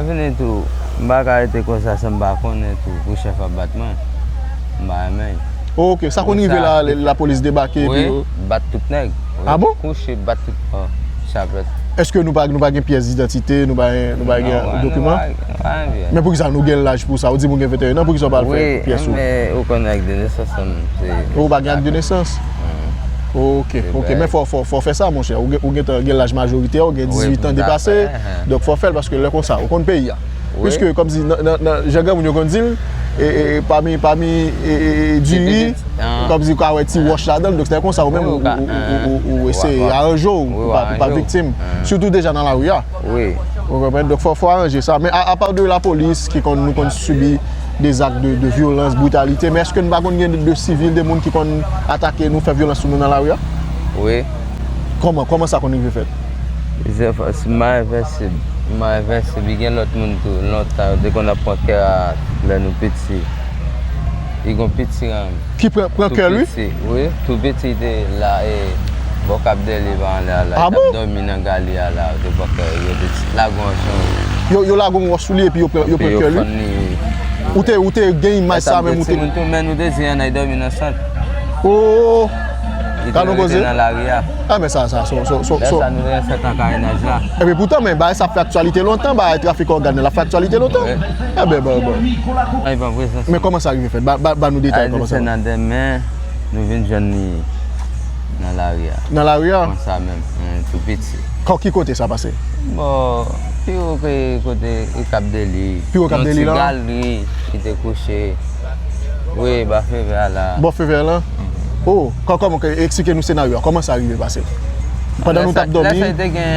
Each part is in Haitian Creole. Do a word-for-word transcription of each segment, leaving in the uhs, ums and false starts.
Vini tou, m pa ka rete konsa san m pa konnen tou pou chèf ap bat mwen. M pa renmen. Ok, sa konn rive la, lapolis debake epi yo. Wi, bat tout nèg. Ah bon? Kouche, bat tout. Oh, chapèt. Èske nou pa, nou pa gen pyès didantite, nou pa, nou pa gen dokiman? Non, nou pa, nou pa gen pyès. Men poukisa nou gen laj pou sa? Ou di moun gen venteyen an, poukisa w pa al fè pyès ou? Wi, men ou konn ak de nesans an, se. Ou pa gen ak de nesans? Ok, ok. Men fò, fò, fò fè sa, monchè. Ou gen, ou gentan gen laj majoritè, ou gen dizuit an depase. Donk, fò fè l paske lè konsa, ou konn peyi a. Piske, kòmsi, nan, nan, nan, jan granmoun yo konn di l, e, e, e, pami, pami, e, e, e, diri, kòmsi ou ka wè ti wòch ladan l. Donk, se konsa, ou menm, ou, ou, ou, ou, ou eseye aranje w pou pa, pou pa viktim. Sitou deja nan lari a. Ou konprann? Donk, fò, fò aranje sa. Men a, apa de lapolis ki konn, nou konn sibi de zak de, de vyolans, britalite, men èske nou pa konn gen de, de sivil, de moun ki konn atake nou, fè vyolans sou nou nan lari a? Wi. Kòman, kòman sa konn rive fèt? Plizyè fwa, si m pa envèsib, m pa envèsib, gen lòt moun tou, lontan, yo te konn ap pran kè a lè nou piti. Li gon piti an. Ki pran, pran kè, li? Tou piti, wi. Tou piti te la, e, bò Kap Dèlye pa anlè a la. Ah bon? Li t ap dòmi nan galri a la, yo te pran kè, yo te lage yon wòch sou li. Yo, yo lage yon wòch sou li epi yo pran, yo pran kè li? Epi yo fann li. Ou te, ou te gen imaj sa menm, ou te. Lè sa m te timoun tou, men nou te di ann al dòmi nan sant. Oh! Li te rete nan lari a. Ah, men sa, sa, so, so, so, lè sa nou te nan sant nan karenaj la. Epi poutan, men bagay sa ap fè aktyalite lontan, bagay trafik ògàn nan, l ap fè aktyalite lontan. Wi. Enben, bon, bon. Ay, ban prezans. Men kòman sa rive fèt? Ba, ba, ba nou detay kòman sa. Se nan demen, nou vin jwenn li nan lari a. Nan lari a? Konsa menm, tou piti. Kò, ki kote sa pase? Bon, pi wo ke kote, e Kap Dèlye. Pi wo Kap Dèlye la? Yon ti galri ki te kouche. Wi, bò fevè a la. Bò fevè a la? Oh, kò-, kòman, ke, eksplike nou senaryo a. Kòman sa rive pase? Pandan nou t ap dòmi? Lè sa, lè sa, te gen,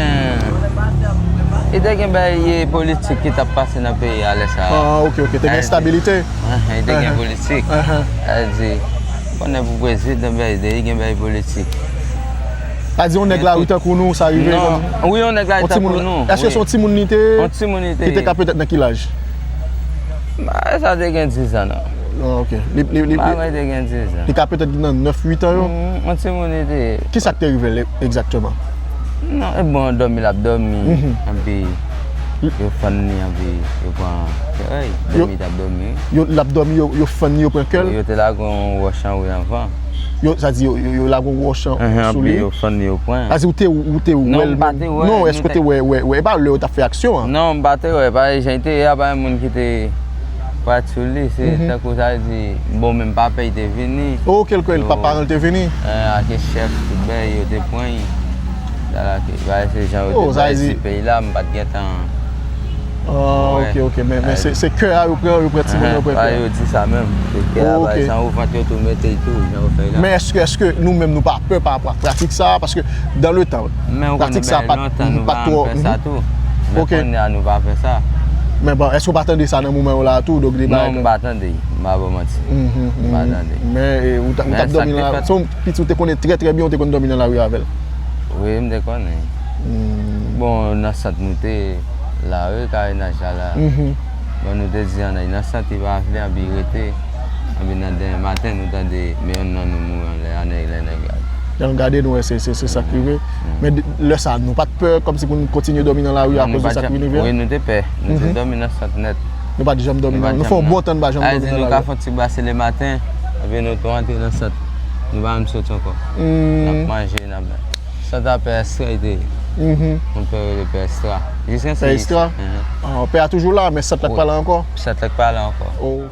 e te gen bagay politik ki t ap pase nan peyi a lè sa. Ah, ok, ok. Te gen enstabilite? Enhen, te gen politik. Sa vle di, konnen pou prezidan bagay, te gen bagay politik. Sa di yon nèg lari tankou nou, sa rive kòm. Wi, yon nèg lari tankou nou. Èske se yon timoun li te? Yon timoun li te ye. Li te ka petèt nan ki laj? Sa te gen diz an, non. Ah, ok. Li, li, li, li, li ka petèt nan nèf, uit an yo? Mm, yon timoun li te ye. Kisa k te rive l egzakteman? Non, e bon, dòmi l ap dòmi, anpi yo fann li, anpi yo pran, ey, dòmi l ap dòmi. Yo, l ap dòmi, yo, yo fann li, yo pran kè l? Yo te lage yon wòch anwo anvan. Yo, sa di yo, yo, yo lage yon wòch sou li? Anpi yo fann li, yo pran. Sa di ou te, ou te wè l menm? Non, m pa te wè. Non, èske ou te wè, wè, wè, e pa lè yo t ap fè aksyon an? Non, m pa te wè, pa jan li te ye a, pa gen moun ki te pati sou li, se tankou sa di, bon, menm papa l te vini. Oh, kèlke papa l te vini? Ak chèf, tout bagay, yo te pran l. Sa la ke, bagay se jan yo te bay ti peyi la, m pa t gentan. Ah, ok, ok, men, men se, se kè a yo pran, yo pran timoun yo pran kè a. Yo di sa menm, se kè a, bay san ou vant yo tou mete l tou, jan yo fè l la. Men èske, èske nou menm nou pa pè pa rapò ak pratik sa a? Paske dans le temps, pratik sa a pa t, pa t twò. Men konnen, men lontan nou pa janm fè sa tou. Men kounye a nou pa fè sa. Men bon, èske w pa tande sa nan moman yo la a tou, donk li bay. Non, m pa tande, m pa ba w manti. M pa tande. Men, e, ou t ap dòmi la, se yon piti ou te konnen trè, trè byen, ou te konn dòmi nan lari avè l? Wi, m te konnen. Bon, nan sant nou te la, wi, karenaj la la. Bon, nou te di ann al nan sant, li pa vle, anpi rete. Anpi nan demen maten, nou tande, men yonn nan nou mouri anlè a, nèg, lè nèg la. Lè nou gade, nou wè se, se, se sa k rive. Men lè sa, nou pa t pè, kòmsi pou nou kontinye dòmi nan lari akoz de sa k rive a? Wi, nou te pè. Nou te dòmi nan sant nèt. Nou pa t janm dòmi nan, nou fè yon bon tan nou pa janm dòmi nan lari a. Nou ka fè yon ti brase lematen, anpi nou tou antre nan sant. Nou pa menm soti ankò. N ap manje, n ap, sant a Pè Estra li te ye. Yon pè yo rele Pè Estra. Jis ensi. Pè Estra? Ah, pè a toujou la, men sant la k pa la ankò? Sant la k pa la ankò. Oh.